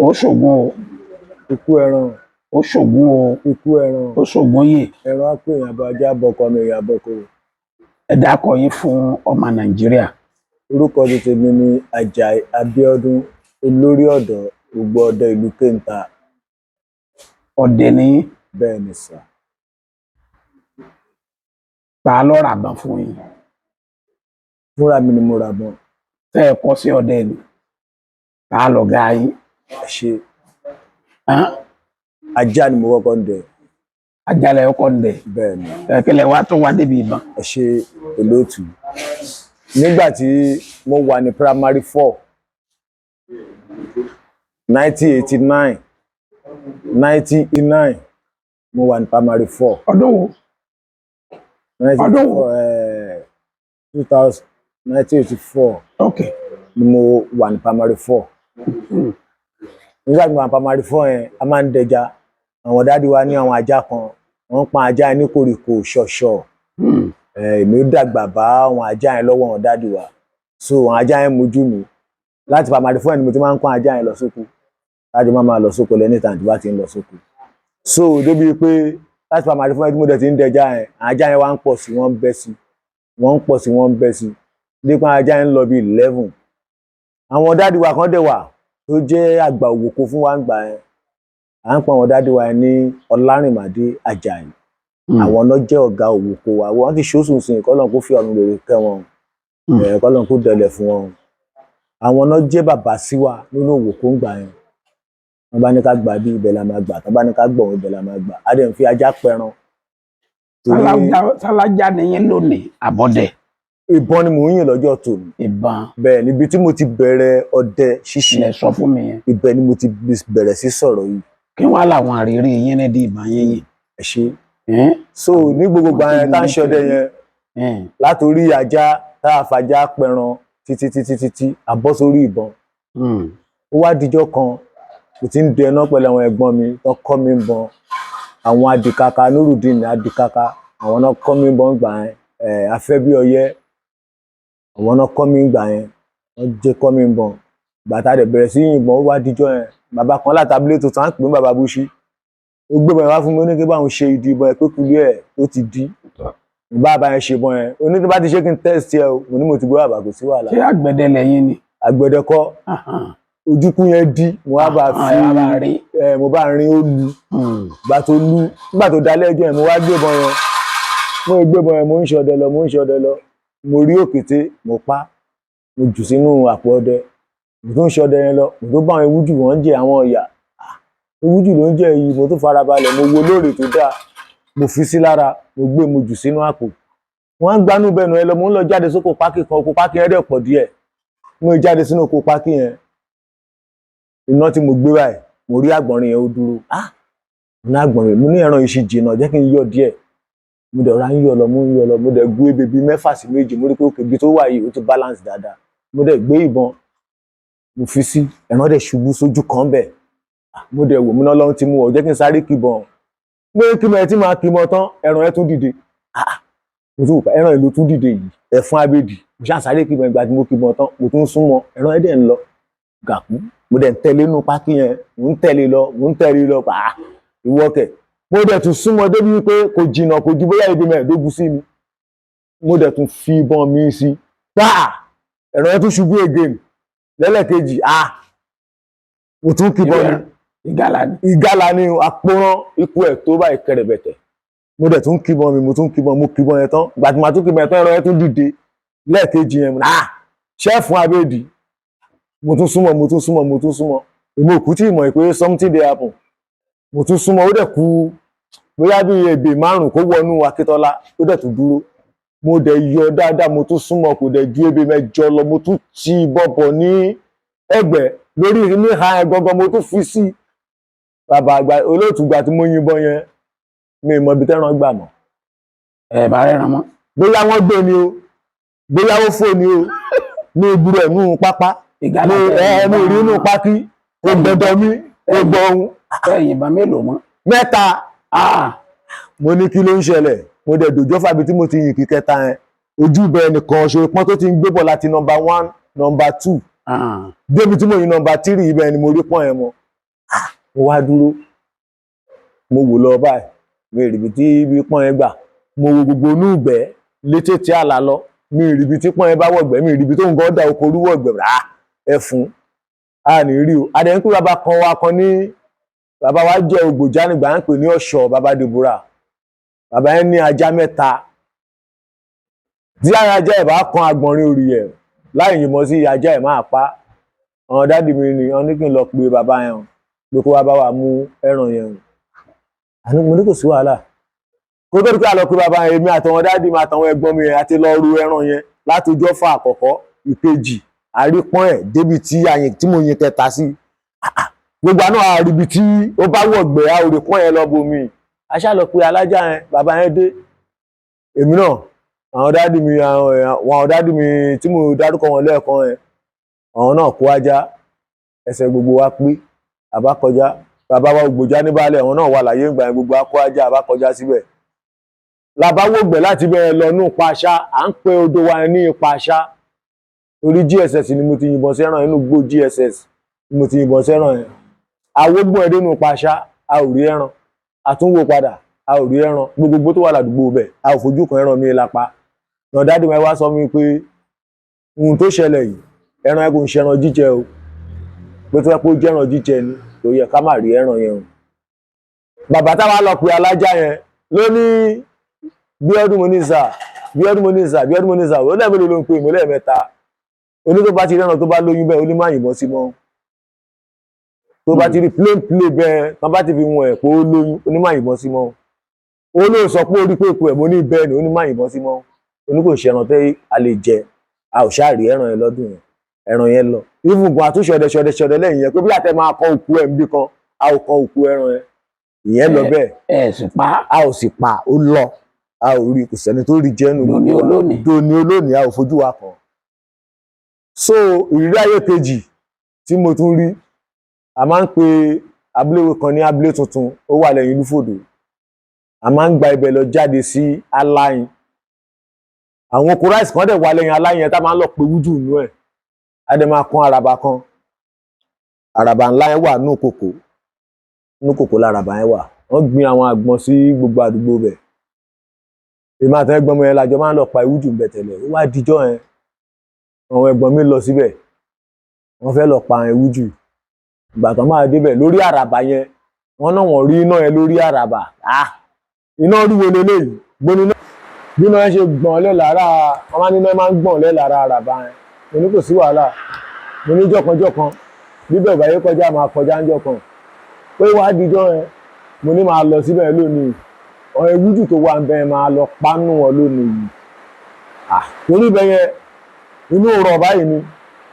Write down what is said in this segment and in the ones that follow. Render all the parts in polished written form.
Ó ṣògùn o. Ikú ẹran. Ó ṣògùn o. Ikú ẹran. Ó ṣògùn yè. Ẹran á pè èèyàn bá ajá bọkọ mi èèyàn bọkọ. Ẹ dákọ yín fún ọmọ Nàìjíríà. Orúkọ ti tèmi ni Àjàyí Abíọ́dún, olórí ọ̀dọ́ gbogbo ọdẹ ìlú Kéńtà. Ọdẹ ní? Bẹ́ẹ̀ ni sà. Ta ló ra ìbọn fún yín? Fúnra mi ni mo ra bọn. Tẹ ẹ kọ́ sí ọdẹ ni, ta lọ̀gá yín? Ẹ ṣe. Hán? Ajá ni mo kọ́kọ́ ń dẹ. Ajalẹ̀ ọkọ̀ ń dẹ? Bẹ́ẹ̀ ni. Ẹ̀kẹ́lẹ̀ wa tó wá débi ìbọn. Ẹ ṣe, olóòtú. Nígbà tí mo wà ní primary four, 1989, 1989, mo wà ní primary four. Ọdún wo? Ọdún wo? 2000, 1984 ni mo wà ní primary four. Nígbà tí mo wà ní primary four yẹn, a máa ń dẹja. Àwọn daddy wa ní àwọn ajá kan, wọ́n ń pa ajá yẹn ní koríko ṣọ̀ṣọ̀. Èmi ó dàgbà bá àwọn ajá yẹn lọ́wọ́ àwọn daddy wa, so àwọn ajá yẹn mojú mi. Láti primary four yẹn ni mo ti máa ń kó ajá yẹn lọ sóko, láti máa lọ sóko lẹ́ni tàn tí bá ti ń lọ sóko. So débi pé láti primary four yẹn tí mo dẹ̀ ti ń dẹja yẹn, àwọn ajá yẹn wá ń pọ̀ sí, wọ́n ń bẹ́ sí, wọ́n ń pọ̀ sí, wọ́n ń bẹ́ sí, nípa ajá yẹn ń lọ bí 11. Àwọn daddy wa kan dẹ̀ wà tó jẹ́ àgbà òwòkó fún wa ń gbà yẹn. À ń pa àwọn daddy wa yẹn ní Ọlárìnmádé Àjàyí. Àwọn náà jẹ́ ọ̀gá òwòkó wa. Wọ́n ti ṣóṣùn sìn, kọ́lọ́n kó fi ọ̀run rere kẹ́ wọn, kọ́lọ́n kó dẹlẹ̀ fún wọn. Àwọn náà jẹ́ bàbá sí wa nínú òwòkó ń gbà yẹn. Wọ́n bá ní ká gbà bí, ibẹ̀ la máa gbà. Tọ́ bá ní ká gbọ̀n, ibẹ̀ la máa gbà. Á dẹ̀ ń fi ajá pẹran. Sálájá ni yín lónìí àbọ̀dẹ̀? Ìbọn ni mò ń yìn lọ́jọ́ tòní. Ìbọn? Bẹ́ẹ̀ níbi tí mo ti bẹ̀rẹ̀ ọdẹ ṣíṣe. Ilẹ̀ sọ fún mi yẹn. Ibẹ̀ ni mo ti bẹ̀rẹ̀ sí sọ̀rọ̀ yìí. Kí wàá làwọn àrírí yín ní di ìbọn yín yìí? Ẹ ṣe. So ní gbogbo ìgbà yẹn tá ń ṣọdẹ yẹn, látòrí ajá tá a fàjá pẹran títí títí títí a bọ́ sórí ìbọn. Ó wá dijọ́ kan, mo ti ń dẹná pẹ̀lú àwọn ẹ̀gbọ́n mi tó kọ́ mi ń bọn, àwọn adìkaka Nurudeen adìkaka. Àwọn náà kọ́ mi ń bọn gbà yẹn. Ẹ̀ afẹ́bíọyẹ́, àwọn náà kọ́ mi ń gbà yẹn, wọ́n jẹ́ kọ́ mi ń bọn. Gbàtà rẹ̀ bẹ̀rẹ̀ sí yìnbọn, ó wá dijọ́ yẹn, bàbá kan látàbílẹ̀ tuntun, à ń pè ní bàbá Búṣí, ó gbé bọn yẹn wá fún mi. Ó ní kí báwọn ṣe ìdí ìbọn yẹn pé kulú ẹ̀ ó ti dí. Bàbá yẹn ṣe ìbọn yẹn, ó ní tí bá ti ṣe kí n test ẹ o. Mo ní mo ti gbọ́ bàbá, kò sí wàhálà. Ṣé àgbẹ̀dẹ lẹ́yìn ni? Àgbẹ̀dẹ kọ́. Ojúkú yẹn dí, mo wá bá fi Ẹ wá bá rí. Ẹ mo bá rin, ó lu. Gbà tó lu, nígbà tó dalẹ́ ẹjọ́ yẹn, mo wá gbébọn yẹn. Mo gbébọn yẹn, mo ń ṣọdẹ lọ, mo ń ṣọdẹ lọ, mo rí òkété, mo pa, mo jù sínú àpò ọdẹ. Mo tún ń ṣọdẹ yẹn lọ, mo tún bá àwọn ewújù, wọ́n ń jẹ àwọn ọ̀yà. Ah, ewújù ló ń jẹ yìí. Mo tún farabalẹ̀, mo wo lóòrè tó dáa, mo fi sí lára, mo gbé, mo jù sínú àpò. Wọ́n á gbanú bẹnu ẹ lọ. Mo ń lọ jáde sóko pákí kan. Oko pákí yẹn dẹ̀ pọ̀ díẹ̀. Mo jáde sínú oko pákí yẹn, iná tí mo gbé báyìí, mo rí àgbọ̀nrín yẹn, ó dúró. Ah, iná àgbọ̀nrín! Mo ní ẹran yìí ṣì jìnnà, jẹ́ kí n yọ díẹ̀. Mo dẹ̀ ra ń yọ lọ, mo ń yọ lọ, mo dẹ̀ gún ebè bíi 6 sí 7. Mo rí pé òkè ibi tó wà yìí, ó ti balance dáadáa. Mo dẹ̀ gbé ìbọn, mo fi sí, ẹran dẹ̀ ṣubú sójú kan bẹ̀. Ah, mo dẹ̀ wò, mo náà lọ́run ti mú ọ, jẹ́ kí n sáré kìbọn pé kí mo ẹ tí máa kìbọn tán, ẹran ẹ tún dìde. Ah, mo tún wò pé ẹran ìlú tún dìde yìí, ẹ̀fọn abédì. Mo ṣáà sáré kìbọn. Ìgbà tí mo kìbọn tán, mo tún súnmọ́, ẹran ẹ dẹ̀ ń lọ gàkú. Mo dẹ̀ ń tẹ̀lé inú pákí yẹn, mò ń tẹ̀lé lọ, mò ń tẹ̀lé lọ. Pàá ìwọ kẹ̀! Mo dẹ̀ tún súnmọ́ débi wípé kò jìnnà, kò ju bóyá ibi 15 sí mi. Mo dẹ̀ tún fi ìbọn mi sí gbáà, ẹ̀rọ yẹn tún ṣubú again lẹ́lẹ́kejì. Ah, mo tún kìbọn mi. Ìgalà ni? Ìgalà ni, àpòrán ikú ẹ̀ tó báyìí kẹrẹ̀bẹ̀tẹ̀. Mo dẹ̀ tún kìbọn mi, mo tún kìbọn, mo kìbọn yẹn tán. Ìgbà tí màá tún kìbọn yẹn tán, ẹ̀rọ yẹn tún dìde lẹ́ẹ̀kejì yẹn. Ah, ṣẹ́ẹ̀fún abéèdì! Mo tún súnmọ́, mo tún súnmọ́, mo tún súnmọ́. Èmi ò kú tí ì mọ̀ pé something dey happen. Mo tún súnmọ́, ó dẹ̀ kú bóyá bí ebè 5 kó wọnú Akíntọ́lá, ó dẹ̀ tún dúró. Mo dẹ̀ yọ dáadáa, mo tún súnmọ́, kò dẹ̀ ju ebè 8 lọ. Mo tún ti bọ̀bọ̀ ní ẹ̀gbẹ́ lórí níhà ẹ̀ gangan, mo tún fi sí. Bàbá àgbà olóòtú, gbà tí mo yìnbọn yẹn, mi ì mọ ibi tẹ́ran gbà mọ́. Ẹ bá rẹran mọ́? Bóyá wọ́n gbé ni o, bóyá ó fò ni o, ní ìgbúrò ẹ̀ nù pápá. Ìgalà ní tẹ ẹ mi rí inú pákí, kò gbọdọ̀ mi, kò gbọ́ ohun. Tẹ yìnbọn mélòó mọ́? 3. Ah! Mo ní kí ló ń ṣẹlẹ̀? Mo dẹ̀ dòjọ́ fàbí tí mo ti yìn kí kẹta yẹn, ojú ibẹ̀ nìkan ṣe pọ́n tó ti ń gbé bọ̀ láti number one, number two Ah. débi tí mo yin number three, ibẹ̀ ni mo rí pọ́n yẹn mọ́. Mo wá dúró, mo wò lọ báyìí, mi ì ríbi tí ibi pọ́n yẹn gbà. Mo wo gbogbo inú ìgbẹ́ létí tí àlà lọ, mi ì ríbi tí pọ́n yẹn bá wọ̀gbẹ́, mi ì ríbi tó ń gan da oko orú wọ̀gbẹ́ rà. Ẹfun a ní rí o. Adẹ̀ ń pè bàbá kan wa kan ní bàbá wa jẹ́ ògbòjá nígbà ń pè ní Ọ̀ṣọ́, bàbá Deborah. Bàbá yẹn ní ajá mẹ́ta. Tí ajá ẹ̀ bá kan agbọ̀nrín orí ẹ̀ láì yìnbọn sí ajá ẹ̀ máa pa. Àwọn dádì mi ni wọ́n ní kí n lọ pe bàbá yẹn o, pé kó wá bá wa mú ẹran yẹn o. Àní mo ní kò sí wàhálà. Kó tó di pé a lọ pe bàbá yẹn, èmi àtàwọn dádì mi àtàwọn ẹ̀gbọ́n mi yẹn àti lọ ru ẹran yẹn láti ọjọ́ fún àkọ́kọ́, ìkejì, àrípọ́n ẹ̀ débi tí ayin tí mo yin kẹta sí. Gbogbo àná àríbi tí ó bá wọ̀gbẹ́ a ò rí pọ́n yẹn lọ bomi. A ṣá lọ pe alájà yẹn, bàbá yẹn dé. Èmi náà, àwọn dádì mi, àwọn dádì mi tí mo dárúkọ wọn lẹ́ẹ̀kan yẹn, àwọn náà kó ajá, ẹsẹ̀ gbogbo wa pé, àbá kọjá. Bàbá wa Ògbòjá ní baálẹ̀, àwọn náà wà láyé ìgbà yẹn, gbogbo wa kó ajá, àbá kọjá síbẹ̀. Làbá wògbẹ́ láti bẹ̀rẹ̀ lọ nù Paṣá, à ń pe odò wa ní Paṣá. Torí GSS ni mo ti yìnbọn sẹ́ràn, inú gbó GSS ni mo ti yìnbọn sẹ́ràn yẹn. Àwògbọ́n ẹ̀ dénú Paṣá, a ò rí ẹran. Àtúnwò padà, a ò rí ẹran. Gbogbo tó wà ládùúgbò bẹ̀, a ò fojú kan ẹran mi lápá. Náà dádì mi wá sọ mi pé ohun tó ṣẹlẹ̀ yìí, ẹran ẹ kò ń ṣẹran jíjẹ o. Pé tó yẹ kó jẹ́ran jíjẹ ni, kò yẹ ká má rí ẹran yẹn o. Bàbá táwa lọ pe alájà yẹn ló ní bí ọdún mo ní sà, bí ọdún mo ní sà, bí ọdún mo ní sà, ó lẹ́ẹ̀mélòó ló ń pè mí lẹ́ẹ̀mẹ́ta. Oní tó bá ti rẹ́ran tó bá lóyún bẹ́ẹ̀, ó ní má yìnbọn sí mọ́. Tó bá ti rí plain play bẹ́ẹ̀, tán bá ti fi wọn ẹ̀ pé ó lóyún, ó ní má yìnbọn sí mọ́. Ó lóun sọ pé ó rí pé èkó ẹ̀, mo ní bẹ́ẹ̀ ni, ó ní má yìnbọn sí mọ́. Ó ní kò ṣe ẹran tẹ́ a lè jẹ, a ò ṣáà rí ẹran yẹn lọ́dún yẹn, ẹran yẹn lọ. Even gan àtúnṣe ọdẹ ṣọdẹ lẹ́yìn yẹn pé bí àtẹ máa kọ òkú ẹ̀ níbì kan, a ò kọ òkú ẹran yẹn. Ìyẹn lọ bẹ́ẹ̀. Ẹ sì pa. A ò sì pa, ó lọ. A ò rí, kò sẹ́ni tó rí jẹ́ nù. Dòní olónìí. Dòní olónìí, a ò fojú wa kàn. So ìrírí ayé kejì tí mo tún rí, a máa ń pe abúlé kan ní abúlé tuntun, ó wà lẹ́yìn Olúfòdò. A máa ń gba ibẹ̀ lọ jáde sí Aláyin. Àwọn oko ráìsì kan dẹ̀ wà lẹ́yìn Aláyin yẹn tá máa ń lọ pe wújù nínú ẹ̀. A dẹ̀ máa kan àràbà kan. Àràbà ńlá yẹn wà nínú kòkó. Nínú kòkó làràbà yẹn wà. Wọ́n gbin àwọn àgbọn sí gbogbo àdúgbò bẹ̀. Èmi àtàwọn ẹ̀gbọ́n mi yẹn la jọ máa ń lọ pa ewújù ń bẹ̀ tẹ́lẹ̀. Ó wá dijọ́ yẹn, àwọn ẹ̀gbọ́n mi lọ síbẹ̀. Wọ́n fẹ́ lọ pa ewújù. Ìgbà tán máa débẹ̀ lórí àràbà yẹn, wọ́n náà wọ́n rí iná yẹn lórí àràbà. Ah! Iná ríwo leléyìí. Gbóni náà. Bí iná yẹn ṣe gbọ̀n lẹ́ lára, wọ́n máa ní iná máa ń gbọ̀n lẹ́ lára àràbà yẹn. Mo ní kò sí wàhálà. Mo ní jọ̀kanjọ̀kan. Bíbẹ̀ ò bá yé kọjá, máa kọjá ńjọ́ kan. Pé wá dijọ́ yẹn, mo ní máa lọ síbẹ̀ lónìí. Àwọn ewújù tó wà ń bẹ̀ máa lọ pánú wọn lónìí yìí. Ah! Torí ibẹ̀ yẹn, inú rọ̀ báyìí ni.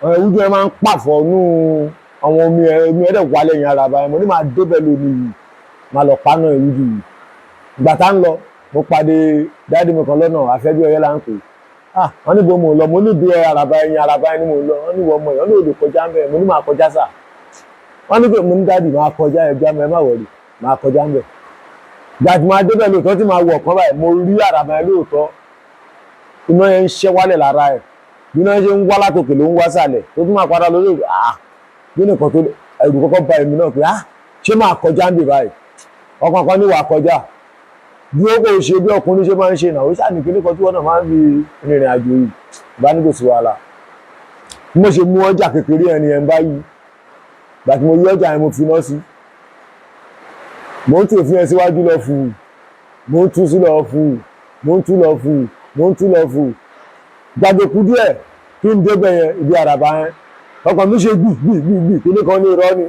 Àwọn ewújù yẹn máa ń pàfọ́ nú àwọn omi ẹ̀, omi ẹ̀ dẹ̀ wà lẹ́yìn àràbà yẹn. Mo ní máa débẹ̀ lónìí yìí, máa lọ pánú ewújù yìí. Ìgbà tá ń lọ, mo pàdé dádì mi kan lọ́nà, Àfẹ́bí Ọyẹ́ là ń pè. Ah! Wọ́n ní bo mò ń lọ, mo ní bí àràbà ẹ̀yìn àràbà ẹni mò ń lọ. Wọ́n ní wọ́n mọ̀ ẹ́, wọ́n ní òde kọjá ń bẹ̀. Mo ní máa kọjá sà. Wọ́n ní pé mo ní dádì máa kọjá ẹgbẹ́ mi, ẹ má wọ̀rì, máa kọjá ń bẹ̀. Ìgbà tí máa débẹ̀ lóòótọ́ tí máa wọ̀ kan báyìí, mo rí àràbà yẹn lóòótọ́. Iná yẹn ń ṣẹ́ wálẹ̀ lára ẹ̀. Bí iná yẹn ṣe ń wá látòkè ló ń wá sàlẹ̀. Tó tún máa padà lórí, ah! Bí nìkan tó ẹ̀rù kọ́kọ́ ba èmi náà pé ah! Ṣé máa kọjá ń bì báyìí? Ọkàn kan ní wàá kọjá. Bí ó kò ṣe bí ọkùnrin ṣe máa ń ṣe náà, ó ṣàní kíní kan tí wọ́n náà máa ń fi rìnrìn àjò yìí. Bá ní kò sí wàhálà. Bí mo ṣe mú ọjà kékeré ẹni ẹ̀ ń bá yí. Ìgbà tí mo yí ọjà yẹn, mo fi iná sí. Mo ń tú òfin yẹn síwájú lọ fù. Mo ń tú sí lọ fù. Mo ń tú lọ fù. Mo ń tú lọ fù. Gbàgbé kú díẹ̀ kí n débẹ̀ yẹn ibi àràbà yẹn. Ọkàn mi ṣe gbì gbì gbì gbì kíní kan ní irọ́ ni.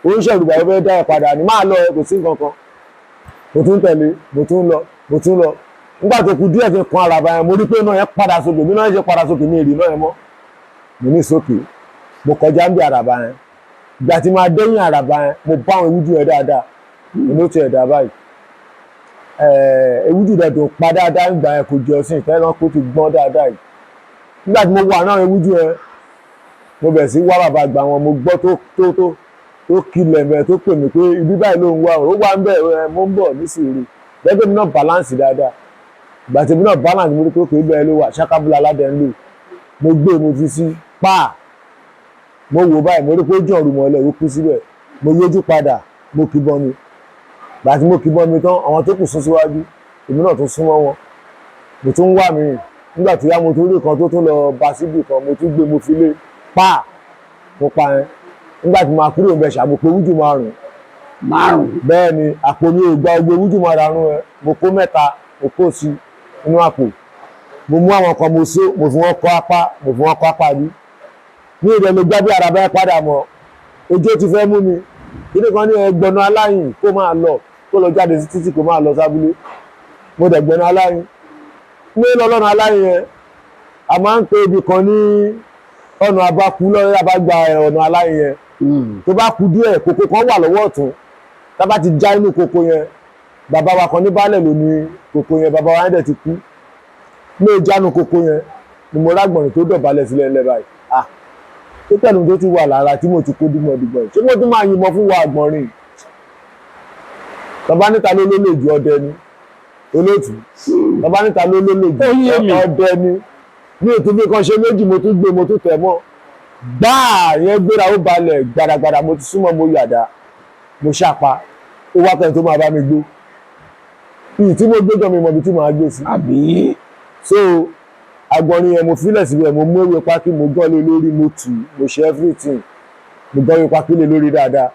Ó ń ṣẹ̀rù bàbá fẹ́ dá ẹ padà ní máa lọ ẹ kò sí nǹkan kan. Mo tún tẹ̀lé, mo tún lọ, mo tún lọ. Nígbà tó kú díẹ̀ kí n kan àràbà yẹn, mo rí pé iná yẹn padà sókè. Bí iná yẹn ṣe padà sókè mi ì rí iná yẹn mọ́. Mo ní sókè. Mo kọjá ń bí àràbà yẹn. Ìgbà tí máa dẹ́yìn àràbà yẹn, mo bá àwọn ewújú yẹn dáadáa. Mo ní ó ti ẹ̀dá báyìí. Ewújú dẹ̀ dùn pa dáadáa nígbà yẹn, kò jọ sí ìfẹ́ náà kó ti gbọ́n dáadáa yìí. Nígbà tí mo wà náà ewújú yẹn, mo bẹ̀rẹ̀ sí wá bàbá àgbà wọn, mo gbọ́ tó tó tó tó kilẹ̀ mẹ́ tó pè mí pé ibi báyìí ló ń wá, ó wà ń bẹ̀ ẹ, mo ń bọ̀ ní sùúrù. Gẹ́gẹ́ mi náà balance dáadáa. Ìgbà tí mi náà balance, mo rí pé òkè bẹ́ẹ̀ ló wà, ṣákábùlà aládẹ ń lò. Mo gbé, mo fi sí páà. Mo wò báyìí, mo rí pé ó jọ̀ ọ̀rùn mọ́lẹ̀, ó kú síbẹ̀. Mo yójú padà. Mo kì bọ́ mi. Gbà tí mo kì bọ́ mi tán, àwọn tó kù sún síwájú, èmi náà tún súnmọ́ wọn, mo tún wà mí. Nígbà tó yá, mo tún rí kan tó tún lọ bá síbì kan, mo tún gbé, mo fi lé pa, mo pa yẹn. Nígbà tí mo máa kúrò ń bẹ ṣàbò pé wújù 5. 5. Bẹ́ẹ̀ ni, àpò mi ò gba ogbe wújù 5 ẹ. Mo kó 3, mo kó sí inú àpò. Mo mú àwọn kan, mo só, mo fi wọn kọ́ apá, mo fi wọn kọ́ apá bí ní ìdẹ ló gbá bí ara bá padà mọ́. Ojú ti fẹ́ mú mi kíní kan ní ẹgbẹ̀nà aláyìn kó máa lọ, kó lọ jáde sí títì, kó máa lọ sábúlé. Mo dẹ̀ gbẹ̀nà aláyìn ní lọ́lọ́nà aláyìn yẹn. A máa ń pe ibì kan ní ọ̀nà abákú lọ́rẹ́ abágbà ọ̀nà aláyìn yẹn. Tó bá kú díẹ̀, kòkó kan wà lọ́wọ́ ọ̀tún. Tá bá ti já inú kòkó yẹn, bàbá wa kan ní baálẹ̀ ló ní kòkó yẹn. Bàbá wa yẹn dẹ̀ ti kú. Ní ìjánu kòkó yẹn ni mo rágbọ̀nrín tó dọ̀bálẹ̀ sílẹ̀ ńlẹ̀ báyìí. Ah, tó tẹ̀lé tó ti wà lára tí mo ti kó dìgbọ̀ndìgbọ̀n, ṣé mo tún máa yìnbọn fún wa àgbọ̀nrín? Bàbá níta ló lólè ju ọdẹ ni, olóòtú. Bàbá níta ló lólè ju Ó yé mi. ọdẹ ni. Mi ò tún fi kan ṣe méjì, mo tún gbé, mo tún tẹ̀ mọ́ gbáà yẹn, gbéra, ó balẹ̀ gbàdàgbàdà. Mo ti súnmọ́, mo yàdá, mo ṣàpá. Ó wá pẹ́ni tó máa bá mi gbé iyì tí mo gbé gan, mi mọ̀ ibi tí màá gbé sí. Àbí? So agbọ̀nrín yẹn, mo filẹ̀ síbẹ̀. Mo mú ewé pákí, mo gán lé lórí, mo tù ú, mo ṣe everything. Mo gán ewé pákí lé lórí dáadáa,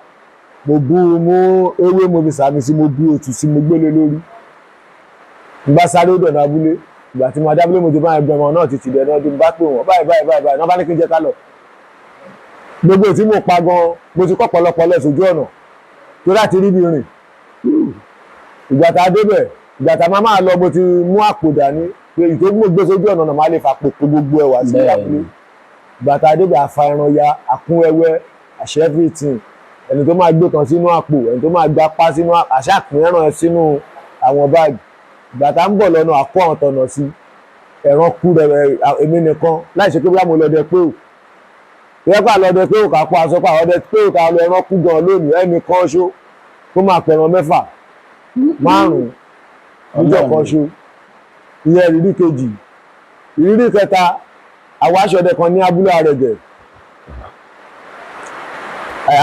mo bú mú ewé, mo fi sàmì sí, mo bú òtù sí, mo gbé lé lórí. N bá sáré ó dọ̀nà abúlé. Ìgbà tí mo dé abúlé, mo ti bá ẹgbẹ́ ọmọ náà ti tìdẹ̀ náà bí. N bá pè wọ́n báyìí báyìí báyìí báyìí náà, bá ní kí n jẹ́ ká lọ. Gbogbo tí mo pa gan, mo ti kọ́ pọ̀lọpọ̀ lẹ̀ sójú ọ̀nà tó láti rí mi rìn. Ìgbà tá a débẹ̀, ìgbà tá a máa máa lọ, mo ti mú àpò dání pé ìtò mo gbé sójú ọ̀nà náà máa lè fàpò kó gbogbo ẹwà sí abúlé. Ìgbà tá a débẹ̀, àfa ẹran ya, àkún ẹwẹ́, àṣẹ everything. Ẹni tó máa gbé kan sínú àpò, ẹni tó máa gbá pá sínú àṣẹ, àpín ẹran ẹ sínú àwọn báàgì. Ìgbà tá ń bọ̀ lọ́nà, àkó àwọn tọ̀nà sí ẹran kú rẹ̀. Èmi nìkan, láì ṣe pé bóyá mo lọ́dẹ pé ò yẹ kó àlọ́dẹ pé ò ká kó aṣọ pa àwọn ọdẹ pé ò ká lọ. Ẹran kú gan lónìí. Ẹnì kan ṣó kó máa pẹ̀ràn 6, 5 níjọ́ kan ṣó. Ìyẹn ìrírí kejì. Ìrírí kẹta, àwọn aṣọdẹ kan ní abúlé Àrẹ̀gẹ̀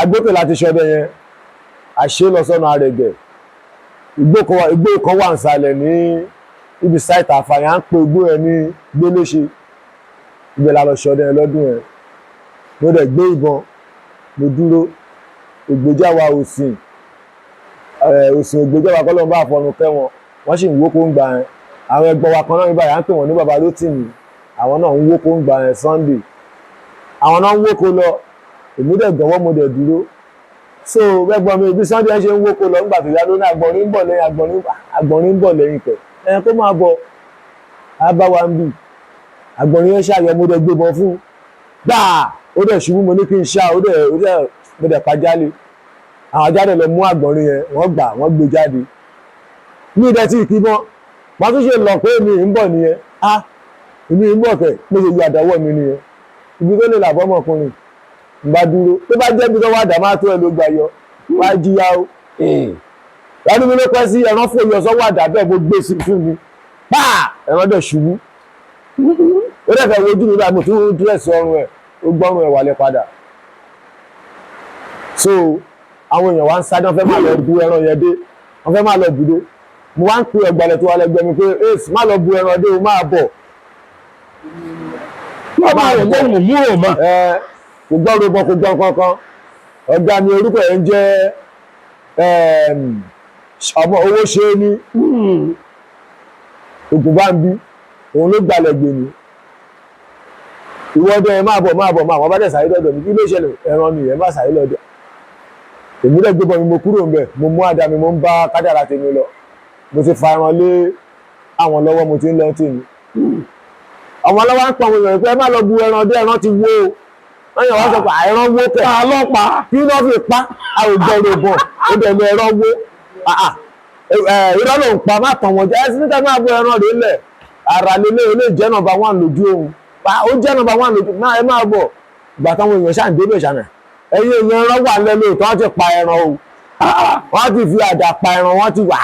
àgbókè láti ṣọdẹ yẹn. Àṣẹ lọ sọ́nà Àrẹ̀gẹ̀, igbó kan wà nísàlẹ̀ ní ibi sáìtì àfàyàn, à ń pe igbó yẹn ní Gbéléṣe. Ibẹ̀ la lọ ṣọdẹ yẹn lọ́dún yẹn. Mo dẹ̀ gbé ìbọn, mo dúró. Ògbéjà wa òsìn, òsìn ògbéjà wa, kọ́ ló ń bá àfọ̀run kẹ́ wọn, wọ́n sì ń wókó ń gbà yẹn. Àwọn ẹgbọ́n wa kan náà ní báyìí, à ń pè wọ́n ní baba Rótìmí, àwọn náà ń wókó ń gbà yẹn. Sunday, àwọn náà ń wókó lọ. Èmi dẹ̀ gbọ́wọ́, mo dẹ̀ dúró. So ẹ̀gbọ́n mi, ibi Sunday ṣe ń wókó lọ, nígbà tó yá ló ní àgbọ̀nrín ń bọ̀ lẹ́yìn, àgbọ̀nrín ń bọ̀ lẹ́yìn kẹ̀ ẹ̀, kó máa bọ̀ á bá wa ń bì. Àgbọ̀nrín yẹn ṣàyẹ̀, mo dẹ̀ gbébọn fún gbáà, ó dẹ̀ ṣubú. Mo ní kí n ṣá, ó dẹ̀ mo dẹ̀ pàjálè. Àwọn ajáde lọ mú àgbọ̀nrín yẹn, wọ́n gbà, wọ́n gbé jáde. Ní ìdẹ tí ìkí mọ́, wọ́n tún ṣe lọ pé èmi ń bọ̀ nìyẹn. Á èmi ń bọ̀ kẹ̀, mo ṣe yọ àdáwọ̀ mi nìyẹn. Ibi tó lè làbọ́ ọmọkùnrin ń bá dúró, tó bá jẹ́ ibi tó wà dà máa tó ẹ ló gbà yọ wá jíyá o. Lọ́dún mi ló pẹ́ sí ẹran fò yọ sọ́wọ́ àdá bẹ́ẹ̀. Mo gbé sí fún mi páà, ẹran dẹ̀ ṣubú. Ó dẹ̀ fẹ́ wojú mi báyìí, mo tún dírẹ̀sì ọrùn ẹ̀, ó gbọ́rùn ẹ̀ wálé padà. So àwọn èèyàn wá ń sáré, wọ́n fẹ́ máa lọ bu ẹran yẹn dé, wọ́n fẹ́ máa lọ bù dé. Mo wá ń pe ọ̀gbàlẹ̀ tó wà lẹ́gbẹ̀ẹ́ mi pé, ace, má lọ bu ẹran dé o, máa bọ̀. Wọ́n máa rò lóhùn mú ò mọ̀. Ẹ kò gbọ́ robo, kò gbọ́ kankan. Ọ̀gá mi, orúkọ ẹ̀ ń jẹ́ ọmọ owó ṣe é ní Ògùnbámbí, òun ló gbalẹ̀ gbè mí. Ìwọ́dọ̀ ẹ máa bọ̀, máa bọ̀, máa wọ́n bá dẹ̀ sáré lọ́dọ̀ mi. Kí ló ṣẹlẹ̀? Ẹran mi ẹ má sáré lọ́dọ̀ èmi. Dẹ̀ gbé bọ̀ mi, mo kúrò ńbẹ̀, mo mú àdá mi, mo ń bá kádàrá tèmi lọ. Mo ti fa ẹran lé àwọn lọ́wọ́, mo ti ń lọ tèmi. Àwọn ọlọ́wọ́ ń pọ̀ àwọn èèyàn pé ẹ má lọ bu ẹran dé, ẹran ti wó o. Wọ́n yàn wá sọ pé ẹran wó kẹ̀. Ta ló pa? Kí ló fi pa? A ò gbọ́dọ̀ bọ̀, ó dẹ̀ ní ẹran wó. Irọ́ ló ń pa, má tàn wọ́n jẹ́. Ẹ sí níta máa bu ẹran rẹ̀ lẹ̀ ara lélẹ̀, ó lè jẹ́ number one lójú òun pa, ó jẹ́ number one lójú náà. Ẹ máa bọ̀. Ìgbà táwọn èèyàn ṣáà ń débẹ̀ ṣànà, ẹ̀yin èèyàn, ẹran wà lẹ́nu ìtọ́, wọ́n ti pa ẹran o, wọ́n ti fi àdá pa ẹran, wọ́n ti wà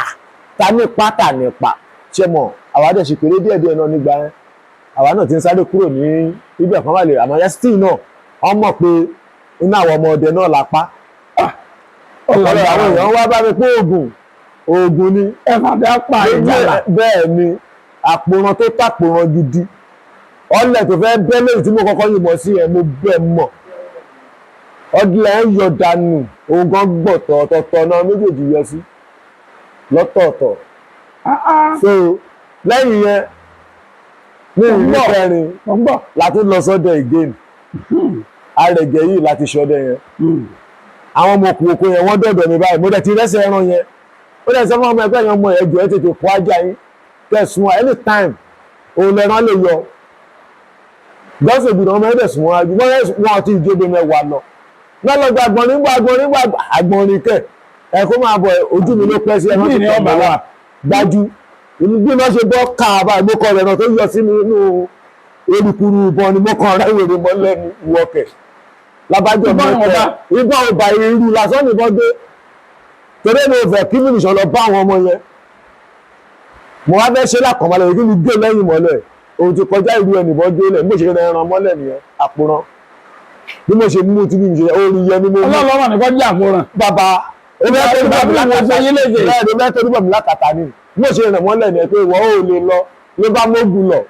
ta ní pa, tà ní pa. Ṣe mọ̀, àwa dẹ̀ ṣe kéré díẹ̀díẹ̀ náà nígbà yẹn. Àwa náà ti ń sáré kúrò ní ibẹ̀ kan wà lè, àmọ́ yẹn still náà wọ́n mọ̀ pé inú àwọn ọmọ ọdẹ náà la pa. Ọ̀pọ̀lọpọ̀ àwọn èèyàn wá bá mi pé oògùn oògùn ni. Ẹ fàdá pa ìjàlá. Bẹ́ẹ̀ ni, àpòràn tó tàpòràn gidi, ọlẹ̀ tó fẹ́ bẹ́ lẹ́yìn tí mo kọ́kọ́ yìnbọn sí ẹ̀, mo bẹ́ẹ̀ mọ̀ ọdún ẹ̀ ń yọ dànù, òun gan gbọ̀tọ̀ ọ̀tọ̀ọ̀tọ̀ náà méjèèjì yọ sí lọ́tọ̀ọ̀tọ̀. So lẹ́yìn yẹn, ní ìlú kẹrin Mo ń bọ̀. la tún lọ sọ́dọ̀ again. Arẹ̀gẹ̀ yìí láti ṣọdẹ yẹn. Àwọn ọmọ òkú oko yẹn, wọ́n dọ̀dọ̀ mi báyìí. Mo dẹ̀ ti rẹ́sẹ̀ ẹran yẹn. Ó dẹ̀ sọ fún ọmọ ẹgbẹ́ yẹn, ọmọ ẹ̀ jọ̀ọ́, ẹ tètè kó ajá yín kẹsùn, anytime òun lẹ́ran lè yọ gbọ́sẹ̀ gbùdọ̀. Ọmọ ẹ̀dẹ̀ sùn wọn ajú wọn àti ìjóbe 10 lọ lọ́lọ́gbà agbọ̀nrín gbà, agbọ̀nrín gbà, agbọ̀nrín kẹ̀ ẹ kó máa bọ̀. Ojú mi ló pẹ́ sí ẹran Bí tó ni tẹ̀ ọba mọ́ wà. Gbájú bí wọ́n ṣe bọ́ káàbà, mo kọ rẹ̀ náà tó yọ sí mi nínú erukuru ìbọn ni mo kàn rẹ̀ wèrè mọ́ lẹ́nu wọ̀kẹ̀ lábájọ́. Ìbọn Mọ́tẹ́ ọba. Ìbọn ọba irú lásán nìbọn gbé, torí mi ò fẹ́ kí mi nìṣọ́ lọ bá àwọn ọmọ yẹn. Mo wá fẹ́ ṣe lákọ̀ọ́mọ́lẹ̀ kí mi gbé lẹ́yìn mọ́lẹ̀, òun ti kọjá ìlú ẹ̀ nìbọn gbé lẹ̀. Bí mo ṣe rẹ ẹran mọ́lẹ̀ nìyẹn, àpòrán bí mo ṣe mú tí bí mo ṣe orí yẹn ni mo mú. Ọlọ́run ọmọ nìkan jẹ́ àkóràn. Bàbá Bàbá mi wo ṣe yín léṣe. bẹ́ẹ̀ ni, mẹ́tò níbọ̀ mi lákàtà ni bí mo ṣe rìn mọ́lẹ̀ ni pé ìwọ ò lè lọ ló bá mógun lọ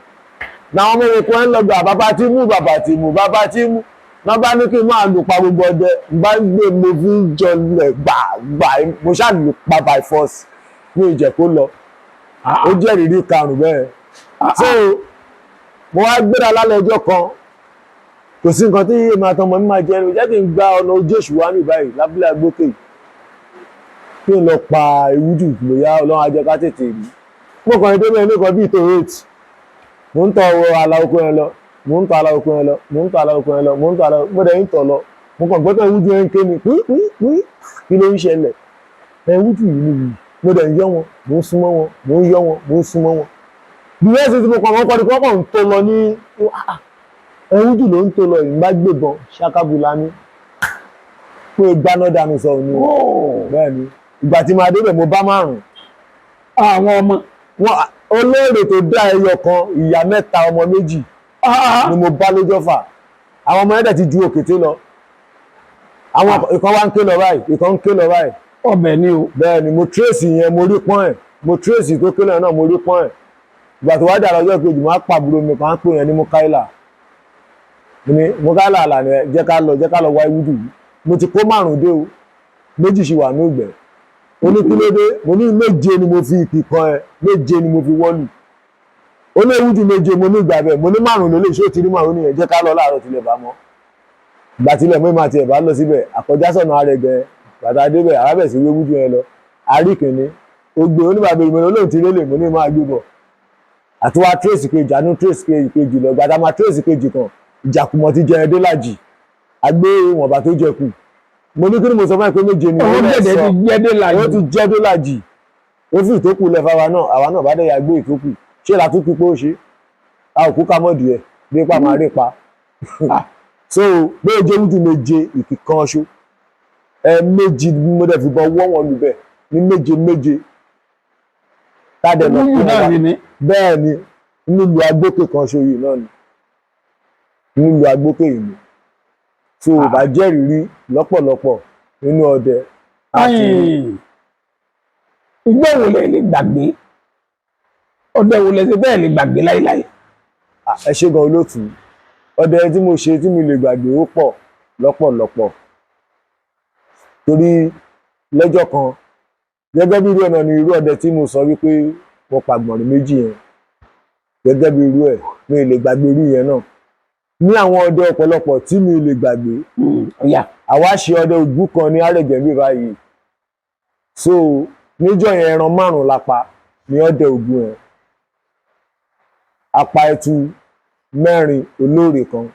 làwọn ọmọ oko ẹ̀ ń lọ gbà, bàbá tí mú, bàbá tí mú, bàbá tí mú náà bá ní kí n máa lù pa gbogbo ọdẹ n bá gbé, mo fi ń jọlẹ̀ gbàgbà, mo ṣáà lù pa by force ní ìjẹ́ kó lọ. Ó jẹ́ ìrírí karùn-ún bẹ́ẹ̀. So mo wá gbéra lálẹ́ ọjọ́ kan, kò sí nǹkan tí èmi àtọmọ mi máa jẹ ẹnu, jẹ́ kí n gba ọ̀nà ojú èṣù wá ní báyìí lábúlé agbókè, kí n lọ pa ewúdù, bóyá Ọlọ́run á jẹ́ ká tètè rí. Mo kàn ní débẹ̀ nìkan bíi tó 8, mò ń tọ àlà oko yẹn lọ, mò ń tọ àlà oko yẹn lọ, mò ń tọ àlà oko yẹn lọ, mò ń tọ àlà, mo dẹ̀ ń tọ̀ lọ. Mo kàn gbọ́dọ̀ ewúdù yẹn ń ké mi pí pí pí. Kí ló ń ṣẹlẹ̀? Ewúdù yìí nìyí. Mo dẹ̀ ń yọ́ wọn, mò ń súnmọ́ wọn, mò ń yọ́ wọn, mò ń súnmọ́ wọn. Bí wọ́n ṣe ti mo kàn wọ́n kọ́ ni kọ́kọ́ ń tó lọ ní ewúdù ló ń tó lọ yìí, ń bá gbébọn ṣákábùlà ní pé gbaná dànù sọ ni. Bẹ́ẹ̀ ni, ìgbà tí máa débẹ̀, mo bá márùn-ún. Àwọn ọmọ. Wọn olóòrè tó dá ẹyọ kan, ìyá mẹ́ta, ọmọ méjì ni mo bá lójọ́fà. Àwọn ọmọ ẹ̀dẹ̀ ti ju òkété lọ. Àwọn ìkan wá ń ké lọ báyìí, ìkan ń ké lọ báyìí. Ọbẹ̀ ni o. Bẹ́ẹ̀ ni, mo trace yẹn, mo rí pọ́n ẹ̀. Mo trace tó ké lọ náà, mo rí pọ́n ẹ̀. Ìgbà tó wá dà lọ́jọ́ kejì, mo á pàbúrò mi kan, á pè yẹn ní Mukaila. Mo ní Mukaila àlàní ẹ, jẹ́ ká lọ, jẹ́ ká lọ wá ewúdù yìí. Mo ti kó márùn-ún dé o, méjì sì wà ní ìgbẹ́. Ó ní kí ló dé? Mo ní méje ni mo fi ìpì kan ẹ, méje ni mo fi wọ́lù. Ó ní ewúdù méje. Mo ní ìgbà bẹ́ẹ̀. Mo ní márùn-ún ló lè ṣé ó ti rí márùn-ún nìyẹn, jẹ́ ká lọ láàárọ̀ tilẹ̀ bá mọ́. Ìgbà tilẹ̀ mọ́ ìmọ̀ àti ẹ̀ bá lọ síbẹ̀, àkọjá sọ̀nà Arẹ̀gẹ̀. Bàtà débẹ̀, arábẹ̀ sí wéwúdù yẹn lọ àríkìnní ó gbé oníbàbẹ̀ ìmọ̀ olóhùn ti rélè. Mo ní máa gbé bọ̀ àti wá trace kejì, àánú trace kejì lọ. Gbàdá máa trace kejì kan, ìjàkùmọ̀ ti jẹ ẹdẹ lájì, àgbé ìwọ̀nba tó jẹ kù. Mo ní kí ni mo sọ fún ẹ pé méje ni? Owó ó lẹ̀ gẹ̀dẹ̀ sọ. ti jẹ́ dé làjì. Ó ti jẹ́ dé làjì, ó fi ìtókù lẹ fáwa náà. Àwa náà bá dẹ̀ yà gbé ìtókù ṣé la tún kú pé ó ṣe a ò kú ká mọ́ díẹ̀ bí pa máa rí pa. So méje wúdù méje ìkì kan ṣo ẹ méjì, mo dẹ̀ fi bọ wọ́ wọn lù bẹ́ẹ̀ ní méje méje tá a dẹ̀ lọ Wúdù kó náà wa. sì ni. Bẹ́ẹ̀ ni, nílùú agbókè kan ṣo yìí náà ni, nílùú agbókè yìí ni tí o bá jẹ́rìí lọ́pọ̀lọpọ̀ nínú ọdẹ àti Ìgbẹ́ wo lẹ lè gbàgbé? Ọdẹ wo lẹ ṣe bẹ́ẹ̀ lè gbàgbé láíláí? Ẹ ṣé gan olóòtú. Ọdẹ tí mo ṣe tí mi lè gbàgbé ó pọ̀ lọ́pọ̀lọpọ̀, torí lọ́jọ́ kan, gẹ́gẹ́ bí irú ẹ̀ náà ni irú ọdẹ tí mo sọ wípé mo pàgbọ̀nrín méjì yẹn, gẹ́gẹ́ bí irú ẹ̀, mi lè gbàgbé irú yẹn náà ní àwọn ọdẹ ọ̀pọ̀lọpọ̀ tí mi lè gbàgbé. Ọ̀yà. Àwa ṣe ọdẹ ògbú kan ní Arẹ̀gẹ̀ báyìí. So níjọ́ yẹn, ẹran márùn la pa ní ọdẹ ògbú yẹn. A pa ẹtu mẹ́rin, olóòrè kan.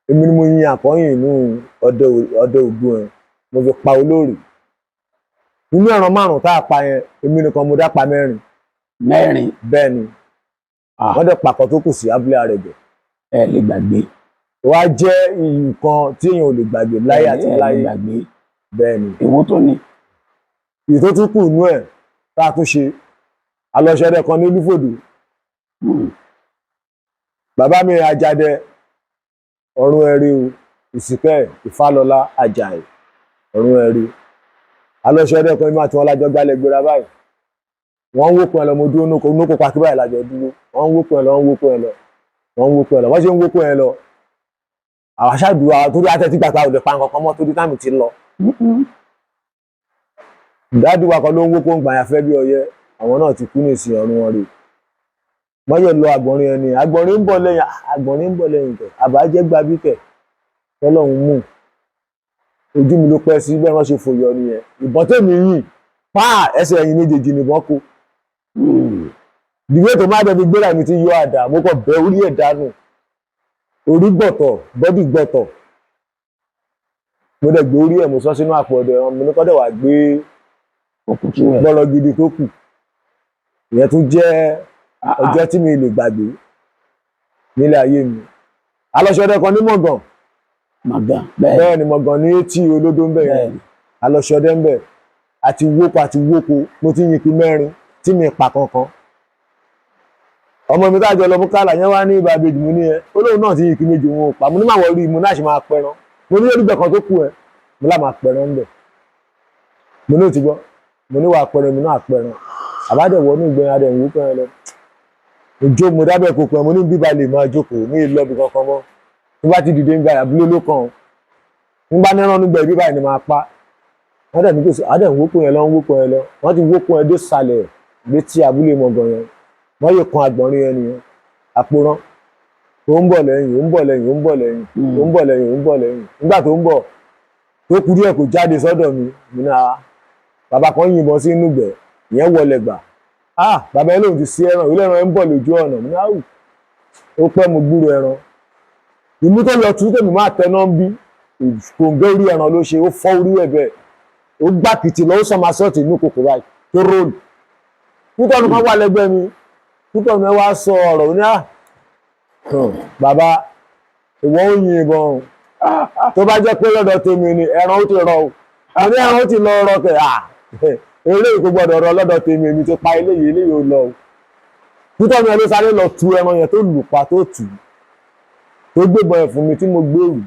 Èmi ni mo yin àkọ́yìn inú ọdẹ ògbú yẹn, mo fi pa olóòrè nínú ẹran márùn tá a pa yẹn. Èmi nìkan mo dá pa mẹ́rin. Mẹ́rin. Bẹ́ẹ̀ ni. Wọ́n dẹ̀ pàkọ́ tó kù sí abúlé Arẹ̀gẹ̀. Ẹ lè gbàgbé. Wá jẹ́ nǹkan tí èèyàn ò lè gbàgbé láyé àti Ẹ lè láyé. gbàgbé. Bẹ́ẹ̀ ni. Èwo tó ni? Èyí tó tún kù nú ẹ̀ tá a tún ṣe, alọ́ṣẹ́dẹ kan ní Olúfòdù. Bàbá mi Ajadẹ, ọ̀run ẹ̀rí o, Ìsìnkẹ́ Ìfálọ́lá Àjàyí, ọ̀run ẹ̀rí. Alọ́ṣẹ́ ọdẹ kan, ìmọ̀ àti wọn lájọ gbálẹ̀ gbéra báyìí. Wọ́n ń wókun ẹ lọ, mo dúró nóko nóko pàkí báyìí lájọ dúró. Wọ́n ń wókun ẹ lọ, wọ́n ń wókun ẹ lọ, wọ́n ń wókun ẹ lọ. Wọ́n ṣe ń wókun ẹ lọ, àwọn aṣáàdúrà torí àtẹ̀tí gbàgbà ò lè pa nǹkan kan mọ́ torí táàmì ti lọ. Dáàdì wa kan ló ń wókun gbàyà fẹ́ bí ọyẹ, àwọn náà ti kú ní ìsìn, ọ̀run wọn rè. Wọ́n yẹ lọ àgbọ̀nrín ẹni, àgbọ̀nrín ń bọ̀ lẹ́yìn, àgbọ̀nrín ń bọ̀ lẹ́yìn kẹ̀, àbájẹ́ gbabí kẹ̀ tọ́lọ́hún mú ojú mi ló pẹ́ sí bẹ́ẹ̀. Wọ́n ṣe fòyọ nìyẹn. Ìbọn tèmi yìn pa, ẹsẹ̀ ẹ̀yìn méjèèjì nìbọn kó. Ìdíwé tó má dẹbi gbéra mi ti yọ àdá, mo kàn bẹ́ orí ẹ̀ dànù, orí gbọ̀tọ̀, body gbọ̀tọ̀. Mo dẹ̀ gbé orí ẹ̀, mo sọ sínú àpò ọ̀dẹ̀ wọn, mo ní kọ́dẹ̀ wá gbé òkùtù rẹ̀. Bọ́lọ̀ gidi tó kù. Ìyẹn tún jẹ́ ọjọ́ tí mi lè gbàgbé nílé ayé mi. Alọ́ṣọdẹ kan ní Mọ̀gàn. Màgàn, bẹ́ẹ̀. Bẹ́ẹ̀ ni, Mọ̀gàn ní etí olódó ń bẹ̀ yẹn. Bẹ́ẹ̀ ni. Alọ́ṣọdẹ ń bẹ̀ àti wóko àti wóko, mo ti yin pin mẹ́rin tí mi pa kankan. Ọmọ mi tájọ lọ mú kálà yẹn wá ní ibà bèjì, mo ní ẹ ó lóun náà ti yin pin méjì, wọn ò pa. Mo ní màwọ rí i, mo náà ṣe máa pẹran. Mo ní olùgbẹ kan tó kù ẹ, mo lá máa pẹran ń bẹ̀. Mo ní ò ti gbọ́, mo ní wàá pẹran, mi náà pẹran. Àbádẹ̀wọ̀ inú ìgbẹ́yìn adẹ̀ ń wú pẹran lọ ojú. Mo dábẹ́ kókó ẹ, mo ní bíbá lè máa jókòó ní ìlọ́bì kankan mọ́. Tó bá ti dìde ń gba àbúlé ló kàn ń bá nẹ́rán nígbà ibi báyìí ni máa pa wọ́n. Dẹ̀ ní kò sí adẹ̀ ń wókun yẹn lọ, ń wókun yẹn lọ. Wọ́n ti wókun yẹn dé sàlẹ̀ létí abúlé Mọ̀gàn yẹn, wọ́n yóò kan àgbọ̀nrín yẹn nìyẹn. Àpòrán ó ń bọ̀ lẹ́yìn, ó ń bọ̀ lẹ́yìn, ó ń bọ̀ lẹ́yìn, ó ń bọ̀ lẹ́yìn, ó ń bọ̀ lẹ́yìn. Nígbà tó ń bọ̀, tó kú díẹ̀ kò jáde sọ́dọ̀ mi, mi náà bàbá kan yìnbọn sí inú ìgbẹ́ ìyẹn wọlé gbà. Ah, bàbá yẹn lòun ti sí ẹran ìlú, ẹran yẹn ń bọ̀ lójú ọ̀nà. Mi náà ó pẹ́, mo gbúrò ẹran ìmú tó lọ tún tèmi máa tẹná ń bí kòǹgẹ́ orí ẹran ló ṣe, ó fọ́ orí ẹ̀ bẹ́ẹ̀, ó gbá kìtì lọ, ó sọmọ asọ́ọ̀tì inú kòkò báyìí tó róòlù. Púpọ̀ nǹkan wà lẹ́gbẹ̀ẹ́ mi, púpọ̀ mi wá sọ ọ̀rọ̀ ní à, bàbá ìwọ ń yin ìbọn o, tó bá jẹ́ pé lọ́dọ̀ tèmi ni ẹran ó ti rọ o. Mo ní ẹran ó ti lọ rọ kẹ̀ à, eléyìí kò gbọdọ̀ rọ lọ́dọ̀ tèmi, èmi ti pa eléyìí, eléyìí ò lọ o. Púpọ̀ mi ló sáré lọ tu ẹran yẹn tó lù pa, tó tù ú, tó gbébọn ẹ̀ fún mi tí mo gbé rù,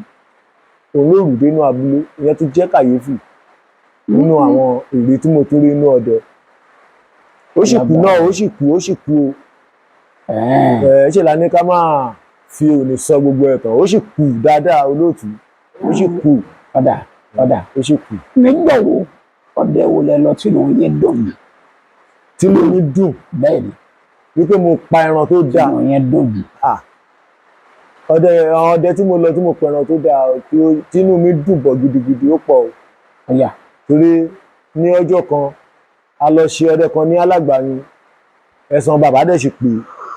òun ló rù dénú abúlé. Ìyẹn tún jẹ́ kàyéfì nínú àwọn èrè tí mo tún rí inú ọdẹ. Ó sì kú náà, ó sì kú, ó sì kú o. Ẹ ṣe la ní ká máa fi òní sọ gbogbo ẹ̀ tán. Ó sì kú dáadáa, olóòtú, ó sì kú. Ọ̀dà, ọ̀dà. Ó sì kú. Nígbà wo, ọdẹ wo lẹ lọ tí òun yẹn dùn jù? Tí mo ní dùn? Bẹ́ẹ̀ ni. Wípé mo pa ẹran tó Tí dáa? òun yẹn dùn jù. Ah, ọdẹ, àwọn ọdẹ tí mo lọ tí mo pa ẹran tó dáa tínú mi dùn bọ̀ gidigidi, ó pọ̀ o. Ọ̀yà. Torí ní ọjọ́ kan, a lọ ṣe ọdẹ kan ní Alágbàáyún. Ẹ̀sán bàbá dẹ̀ sì pè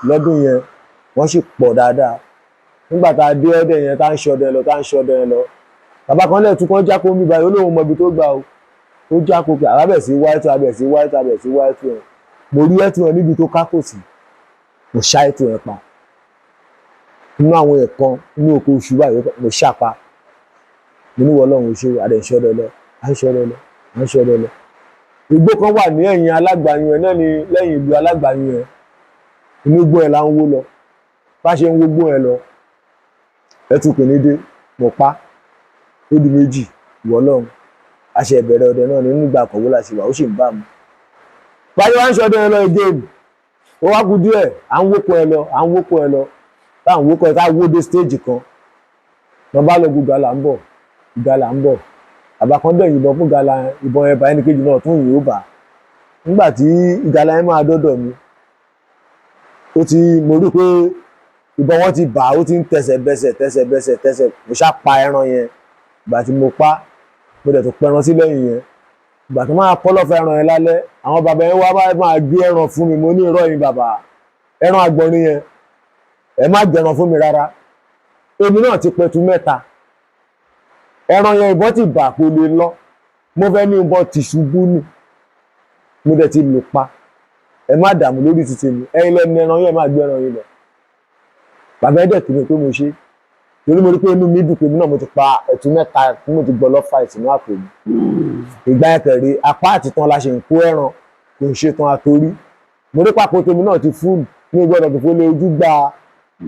lọ́dún yẹn, wọ́n sì pọ̀ dáadáa. Nígbà tá a dé ọdẹ yẹn, tá ń ṣọdẹ lọ, tá ń ṣọdẹ yẹn lọ, bàbá kan lẹ́ẹ̀tún kan jákó ń bí báyìí, ó lóun mọ ibi tó gbà o. Ó jákó pé àbá bẹ̀ sí wá ẹ̀tún, abẹ̀ sí wá ẹ̀tún, abẹ̀ sí wá ẹ̀tún ẹ̀. Mo rí ẹ̀tún ẹ̀ níbi tó kákò sí, mo ṣá ẹ̀tún ẹ̀ pa nínú àwọn ẹ̀kan nínú oko oṣù báyìí, mo ṣá pa. Mo ní wọ́n lọ́run oṣù adẹ̀ ń ṣọdẹ lọ, à ń ṣọdẹ lọ, à ń ṣọdẹ lọ. Igbó kan wà ní ẹ̀yìn Alágbàáyún ẹ̀ náà ní lẹ́yìn ìlú Alágbàáyún ẹ̀. Inú igbó ẹ̀ là ń wó lọ. Bá ṣe ń wó igbó ẹ̀ lọ, ẹtù kìíní dé, mo pa, ó di méjì. Ìwọ lọ́run, a ṣe ìbẹ̀rẹ̀ ọdẹ náà nínú ìgbà àkọ́wé la ṣe wà, ó sì ń bá mu. Báyọ̀ wá ń ṣọdẹ ẹ lọ again, ó wá kú díẹ̀, à ń wókun ẹ lọ, à ń wókun ẹ lọ, tá à ń wókun ẹ, tá a wó dé stage kan, wọn bá lọ gun gàlà ń bọ̀, gàlà ń bọ̀. Bàbá kan dẹ̀ yìnbọn fún gàlà yẹn, ìbọn yẹn bá ẹnì kejì náà tún yìí ó bà. Nígbà tí ìgalà yẹn máa dọ́dọ̀ mi, ó ti mo rí pé ìbọn wọn ti bà, ó ti ń tẹsẹ̀ bẹsẹ̀, tẹsẹ̀ bẹsẹ̀, tẹsẹ̀. Mo ṣá pa ẹran yẹn. Ìgbà tí mo pa, mo dẹ̀ tó pẹran sí lẹ́yìn yẹn. Ìgbà tó máa kọ́ lọ́fẹ̀ẹ́ ẹran yẹn lálẹ́, àwọn bàbá yẹn wá bá máa gbé ẹran fún mi. Mo ní irọ́ yín bàbá, ẹran àgbọ̀nrín yẹn, ẹ má gbẹran fún mi rárá. Èmi náà ti pẹtu mẹ́ta, ẹran yẹn ìbọn ti bà, kò lè lọ. Mo fẹ́ ní ìbọn ti ṣubú nù, mo dẹ̀ ti lù pa. Ẹ má dààmú lórí ti tèmi, ẹ̀yin lẹ́nu ẹran yẹn, má gbé ẹran yín lọ. Bàbá ẹ̀ dẹ̀ kí mi pé mo ṣe, torí mo rí pé inú mi dùn pé èmi náà mo ti pa ẹ̀tú mẹ́ta tí mo ti gbọ́ lọ́fà ìsìnú àpò mi. Ìgbà yẹn kẹ̀rí apá àti tán la ṣe ń kó ẹran, kò ń ṣe tán àtorí. Mo rí pàpọ̀ tèmi náà ti fúlù ní gbọ́dọ̀ tó fọlé ojú gba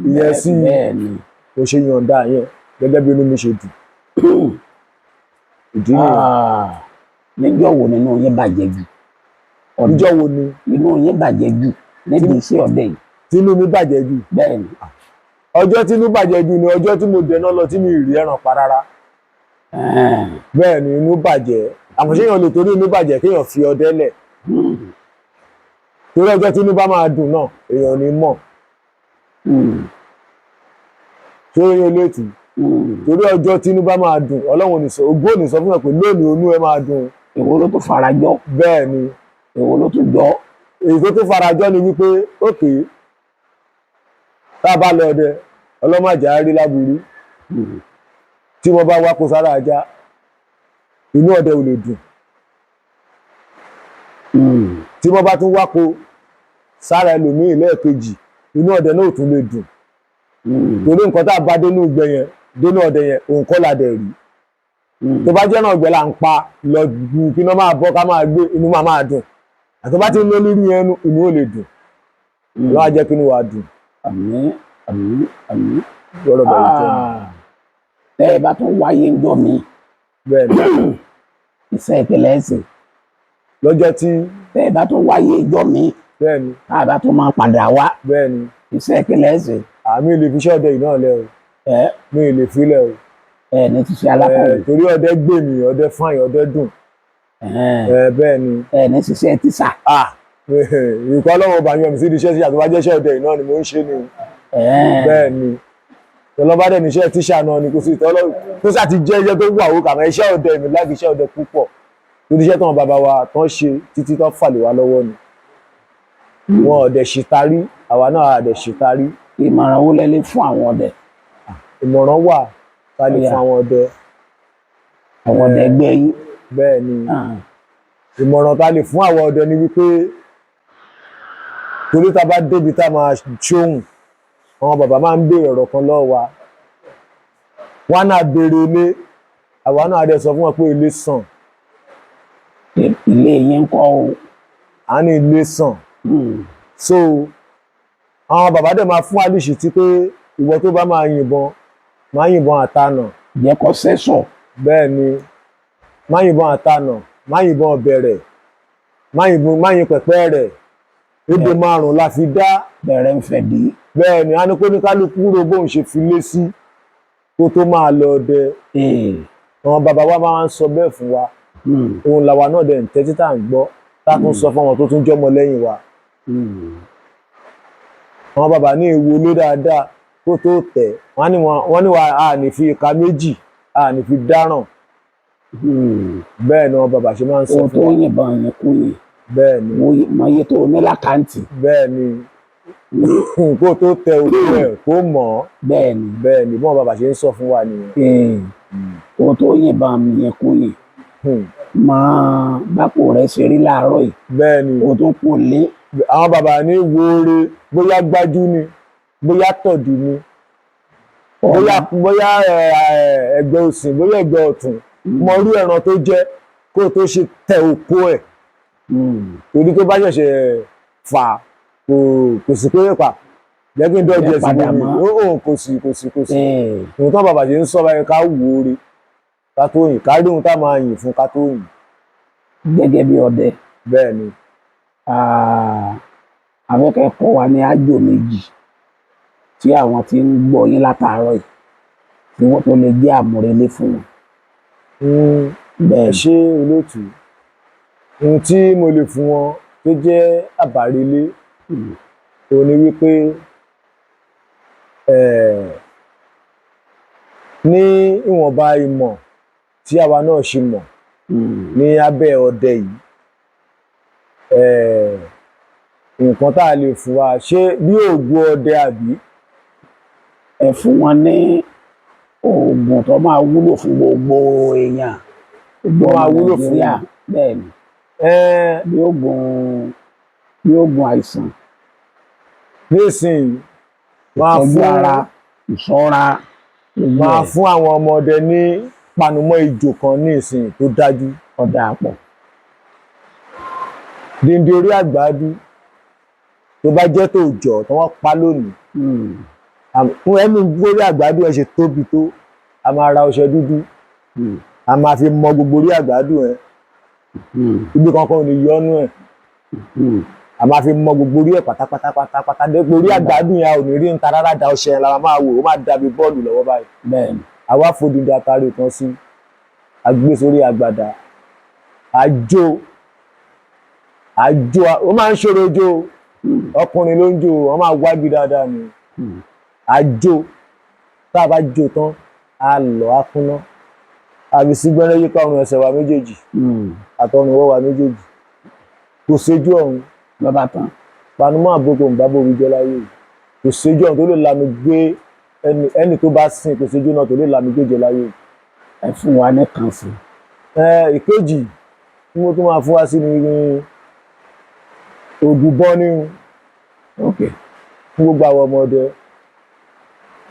ìyẹn sí. Bẹ́ẹ̀ ni. Mo ṣe yọ̀ǹda yẹn gẹ́gẹ́ bí inú mi ṣe dùn, ìdí nìyẹn. Ah, Níjọ́ wo nínú yín bàjẹ́ jù? Ọdẹ Ìjọ́ wo ni inú yín bàjẹ́ jù níbi iṣẹ́ ọdẹ yìí? Tínú mi bàjẹ́ jù? Bẹ́ẹ̀ ni. Ọjọ́ tínú bàjẹ́ jù ni ọjọ́ tí mo dẹná lọ tí mi ì rí ẹran pa rárá. Bẹ́ẹ̀ ni, inú bàjẹ́. Àmọ́ ṣé èèyàn lè torí inú bàjẹ́ kéèyàn fi ọdẹ lẹ̀? Torí ọjọ́ tí inú bá máa dùn náà, èèyàn ò ní mọ̀. Torí olóòtú, torí ọjọ́ tí inú bá máa dùn, Ọlọ́run ò ní sọ, ògo ò ní sọ fún ẹ pé lónìí inú ẹ máa dùn. Èwo ló tún farajọ? Bẹ́ẹ̀ ni. Èwo ló tún jọ? Èyí tó tún farajọ ni wípé ókè, tá a bá lọ ọdẹ, ọlọ́màjà á rí láburú, tí wọ́n bá wá kó sára ajá, inú ọdẹ ò lè dùn. Tí wọ́n bá tún wá kó sára ẹlòmíì lẹ́ẹ̀kejì, inú ọdẹ náà ò tún lè dùn, torí nǹkan tá a bá dénú ìgbẹ́ yẹn, dénú ọdẹ yẹn, òun kọ́ la dẹ̀ rí. Tó bá jẹ́ náà ọgbẹ́ là ń pa lọ ju kí iná máa bọ́ ká máa gbé, inú máa máa dùn. Àti bá ti ń lórí yẹn nú, inú ò lè dùn. Lọ́wọ́ á jẹ́ kí inú wa dùn. Àmín, àmín, àmín. Lọ́rọ̀ bẹ̀rẹ̀ jẹ́ ni. Ah, tẹ́ ẹ bá tún wáyé ń jọ mi, Bẹ́ẹ̀ ni. iṣẹ́ ìpìlẹ̀ ẹ̀sìn. Lọ́jọ́ tí Tẹ́ ẹ bá tún wáyé ń jọ mi, Bẹ́ẹ̀ ni. tá a bá tún máa padà wá, Bẹ́ẹ̀ ni. iṣẹ́ ìpìlẹ̀ ẹ̀sìn. Àmì lè fi iṣẹ́ ọdẹ yìí náà lẹ o. Ẹ Mi ì lè filẹ̀ o. ẹ ní ti ṣe alákọ̀wé. Torí ọdẹ gbè mí, ọdẹ fáyìn, ọdẹ dùn. Bẹ́ẹ̀ ni. Ẹ ní ṣiṣẹ́ tíṣà. Ah, nǹkan Ọlọ́run ọba yọ mí sí iṣẹ́ tíṣà, tó bá jẹ́ iṣẹ́ ọdẹ yìí náà ni mò ń ṣe ni o. Bẹ́ẹ̀ ni, tọ́lọ́bá dẹ̀ níṣẹ́ tíṣà náà ni, kò sí tọ́lọ́ tó sà ti jẹ́ iṣẹ́ tó wà ó kàmọ́ iṣẹ́ ọdẹ mi láti iṣẹ́ ọdẹ púpọ̀, torí iṣẹ́ tán bàbá wa tán ṣe títí tán fà lé wa lọ́wọ́ ni. Wọn ọ̀dẹ̀ ṣìtarí, àwa náà àdẹ̀ ṣìtarí. Ìmọ̀ràn wo lẹ lè fún àwọn ọdẹ? Ìmọ̀ràn wà tá a lè Ó yá. fún àwọn ọdẹ. Àwọn ọdẹ ẹgbẹ́ yín. Bẹ́ẹ̀ ni. Ìmọ̀ràn tá a lè fún àwọn ọdẹ ni wípé, torí tá a bá débi tá a máa ṣóhùn, àwọn bàbá máa ń béèrè ọ̀rọ̀ kan lọ́wọ́ wa, wọn náà béèrè ilé, àwa náà dẹ̀ sọ fún wọn pé ilé sàn. Ilé yín ń kọ́ o? À ní ilé sàn. So àwọn bàbá dẹ̀ máa fún àlìṣì tí pé ìwọ tó bá máa yìnbọn, máa yìnbọn àtanà. Jẹ́ kó sẹ́sọ̀. Bẹ́ẹ̀ ni, má yìnbọn àtanà, má yìnbọn bẹ̀rẹ̀, má yìnbọn, má yin pẹ̀pẹ́ rẹ̀. Ebè márùn la fi dá. Bẹ̀rẹ̀ ń fẹ̀ dí. Bẹ́ẹ̀ ni, a ní kó ní kálukú ro bóun ṣe fi lé sí kó tó máa lọ ọdẹ. Àwọn bàbá wa máa ń sọ bẹ́ẹ̀ fún wa. Òun làwa náà dẹ̀ ń tẹ́tí tá à ń gbọ́, tá a tún sọ fún àwọn tó tún jọ́mọ lẹ́yìn wa. Àwọn bàbá ní ìwo ló dáadáa kó tó tẹ̀ wọ́n ní wọ́n ní wa a ní fi ìka méjì, a ní fi dáràn. Bẹ́ẹ̀ ni àwọn bàbá ṣe máa ń sọ Ohun tó fún wa. yìnbọn yín kú yìí. Bẹ́ẹ̀ ni. Wo mọ iye tó ní lákàntì. Bẹ́ẹ̀ ni, kó tó tẹ òkú ẹ̀ kó mọ̀ ọ́. Bẹ́ẹ̀ ni. Bẹ́ẹ̀ ni, bọ́n bàbá ṣe ń sọ fún wa nìyẹn. Ohun tó yìnbọn yín kú yìí, máa bápò rẹ̀ ṣe rí láàárọ̀ yìí. Bẹ́ẹ̀ ni. Ohun tó kù lé. Àwọn bàbá ní wóore, bóyá gbájú ni, bóyá tọ̀dù ni, bóyá ẹgbẹ́ òsì, bóyá ẹgbẹ́ ọ̀tún, mọ irú ẹran tó jẹ́ kó tó ṣe tẹ òkú ẹ̀. Torí tó bá ṣẹ̀ṣẹ̀ fà, kò sí pé pa jẹ́ kí n dọ́jú ẹ̀ sí Padà gbogbo mọ́. ó kò sí, kò sí, kò sí. Ohun tó bàbá ṣe ń sọ báyìí, ká wóore ká tó yìn, ká rí ohun tá máa yìn fún ká tó yìn. Gẹ́gẹ́ bí ọdẹ. Bẹ́ẹ̀ ni. Afẹ́kẹ́ kọ́ wa ní àjò méjì tí àwọn tí ń gbọ́ yín látàárọ̀ yìí tí wọ́n tó lè jẹ́ àmúrelé fún wọn. Ẹ ṣé olóòtú. Ohun tí mo lè fún wọn tó jẹ́ àbárelé, òun ni wípé ní ìwọ̀nba ìmọ̀ tí àwa náà ṣe mọ̀ ní abẹ́ ọdẹ yìí, nǹkan tá a lè fún wa ṣé bí oògùn ọdẹ àbí? Ẹ fún wọn ní oògùn tó máa wúlò fún gbogbo èèyàn, gbogbo Tó máa ọmọ wúlò fún Nàìjíríà. Bẹ́ẹ̀ ni. Bí oògùn àìsàn, Nísìnyí máa ìtọ́jú fún ara, ìṣọ́ra, gbogbo máa ẹ̀. fún àwọn ọmọdé ní panumọ́ ejò kan ní ìsìn tó dájú. Ọ̀dà pọ̀. Dèndé orí àgbàdo tó bá jẹ́ tòòjọ́ tí wọ́n pa lónìí, fún ẹnu orí àgbàdo ẹ ṣe tóbi tó, a máa ra ọṣẹ dúdú, a máa fi mọ gbogbo orí àgbàdo ẹ. Ibi kankan ò ní yọnu ẹ̀. A máa fi mọ gbogbo orí ẹ̀ pátápátá pátápátá dé pé orí àgbàdùn yẹn a ò ní rí nta rárá. Da ọṣẹ yẹn la máa wò, ó máa dàbí bọ́ọ̀lù lọ́wọ́ báyìí. Àwa fòdìdí àtàrí kan sí, a gbé sórí àgbàdà, àjò àjò. Ó máa ń ṣòro jó, ọkùnrin ló ń jó, wọ́n máa wájú dáadáa ni. Àjò tá a bá jó tán, a lọ, á kúnná, àbí sígbẹ́rẹ́ yíká ọrùn ẹsẹ̀ wa méjèèjì àtọrùn ọwọ́ wa méjèèjì, kò séjú ọ̀run. Lọ́ba tán. Panumọ́ àbókò ń bá bóbi jẹ́ láyé yìí, kò séjú ọ̀run tó lè lanu gbé ẹni ẹni tó bá sìn, kò séjú náà tó lè lanu gbé jẹ láyé yìí. Ẹ fún wa ní kan sí. Ẹ ìkejì tí mo tún máa fún wa sí ni ògùn bọ́ ní fún gbogbo àwọn ọmọdé,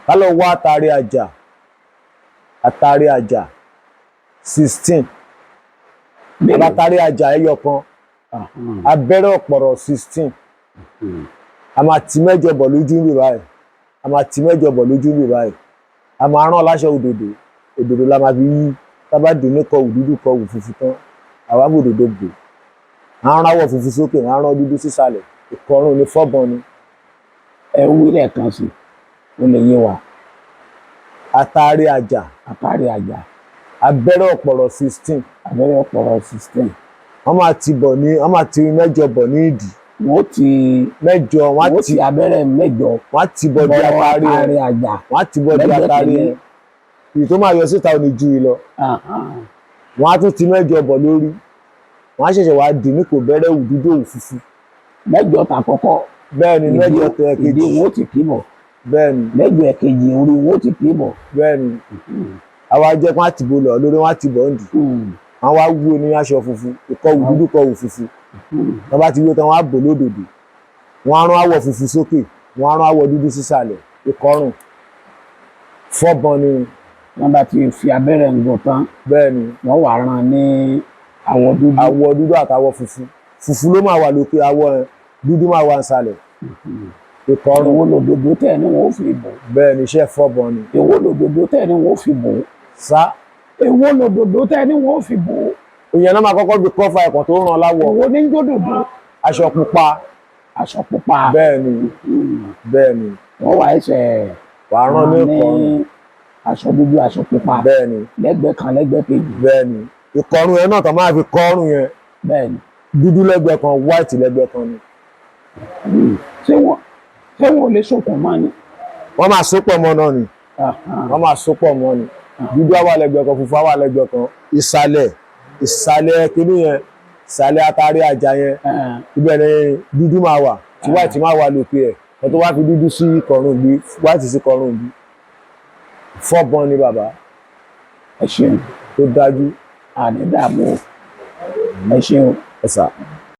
ká lọ wá àtàrí àjà, àtàrí àjà 16. Mélòó? Àtàrí àjà ẹyọ kan. Abẹ́rẹ́ ọ̀pọ̀rọ̀ 16. A máa ti mẹ́jọ bọ̀ lójú ń bì báyìí, a máa ti mẹ́jọ bọ̀ lójú ń bì báyìí. A máa rán láṣọ òdòdó, òdòdó la máa fi yí. Tá bá dùn ní kọwù dúdú, kọwù funfun tán, àwa bò òdòdó bò, à ń ráwọ̀ funfun sókè, à ń rán dúdú sísàlẹ̀. Ìkọrùn ní fọ́bọ̀n ni. Ẹ wí lẹ́ẹ̀kan sí, ó lè yé wa. Àtàrí àjà. Àtàrí àjà. Abẹ́rẹ́ ọ̀pọ̀rọ̀ 16. Abẹ́rẹ́ ọ̀pọ̀rọ̀ 16. Wọ́n máa ti bọ̀ ní, wọ́n máa ti mẹ́jọ bọ̀ ní ìdí. Wọ́n ti Mẹ́jọ wọ́n á wọ́n ti ti abẹ́rẹ́ mẹ́jọ wọ́n á ti bọ̀ di bọ́ àtàrí àtàrí yẹn. àjà. Wọ́n á ti bọ̀ di lẹ́gbẹ̀ẹ́ àtàrí kìíní. yẹn, èyí tó máa yọ síta ò ní ju yìí lọ. Wọ́n á tún ti mẹ́jọ bọ̀ lórí, wọ́n á ṣẹ̀ṣẹ̀ wá dì ní kò bẹ̀rẹ̀ òwú dúdú, òwú funfun. Mẹ́jọ tàkọ́kọ́. Bẹ́ẹ̀ ni, mẹ́jọ tẹ ìdí kejì. wọ́n ti kì í bọ̀. Bẹ́ẹ̀ ni. Mẹ́jọ ẹ̀kejì, orí wọ́n ti kì í bọ̀. Bẹ́ẹ̀ ni, àwa jẹ́ kí wọ́n á ti bo lọ lórí, wọ́n á ti bọ̀ ń dì. Wọ́n wá wú ní aṣọ funfun, ìkọ́ òwú dúdú, kọ́ òwú funfun. Wọ́n bá ti wé tán, wọ́n á bò lódòdó, wọ́n á rán àwọ̀ funfun sókè, wọ́n á rán àwọ̀ dúdú sísàlẹ̀. Ìkọrùn fọ́bọ̀n ni. Wọ́n bá ti fi abẹ́rẹ́ ń gùn tán, Bẹ́ẹ̀ ni. wọ́n wà rán ní àwọ̀ dúdú. Àwọ̀ dúdú àtàwọ̀ funfun. Funfun ló máa wà lókè, àwọ̀ yẹn dúdú máa wà nísàlẹ̀. Ìkọrùn. Èwo lòdòdó tẹ̀ ni wọ́n fi bò? Bẹ́ẹ̀ ni, iṣẹ́ fọ́bọ̀n ni. Èwo lòdòdó tẹ̀ ni wọ́n fi bò? Sá. Èwo lòdòdó tẹ̀ ni wọ́n fi bò? Ìyẹn náà máa kọ́kọ́ fi kọ́fà ẹ̀kọ́ tó ràn láwọ̀. Èwo ní jódòdó? Aṣọ pupa. Aṣọ pupa. Bẹ́ẹ̀ ni, bẹ́ẹ̀ ni. Wọ́n wà ẹsẹ̀ Wàá rán ní ìkọrùn. Aṣọ dúdú, aṣọ pupa. Bẹ́ẹ̀ ni. Lẹ́gbẹ̀ẹ́ kan, lẹ́gbẹ̀ẹ́ kejì. Bẹ́ẹ̀ ni, ìkọrùn yẹn náà tó máa fi kọ́rùn yẹn, Bẹ́ẹ̀ ni. dúdú lẹ́gbẹ̀ẹ́ kan, white lẹ́gbẹ̀ẹ́ kan ni. Ṣé wọ́n ò lè sokùn mọ́ ni? Wọ́n máa sopọ̀ mọ́ náà ni. Wọ́n máa sopọ̀ mọ́ ni. Dúdú á wà lẹ́gbẹ̀ẹ́ kan, funfun á wà lẹ́gbẹ̀ẹ́ kan. Ìsàlẹ̀, ìsàlẹ̀ kínní yẹn, ìsàlẹ̀ atari àjà yẹn, ibẹ̀ ni dúdú máa wà, tí white máa wà lókè ẹ̀. Ẹ̀ tó wá fi dúdú sí ìkọrùn bí, white sí ìkọrùn bí. Fọ́bọ̀n ni bàbá. Ẹ ṣeun. Tó dájú. Àní dààmú o, ẹ ṣeun. Ẹ̀sà.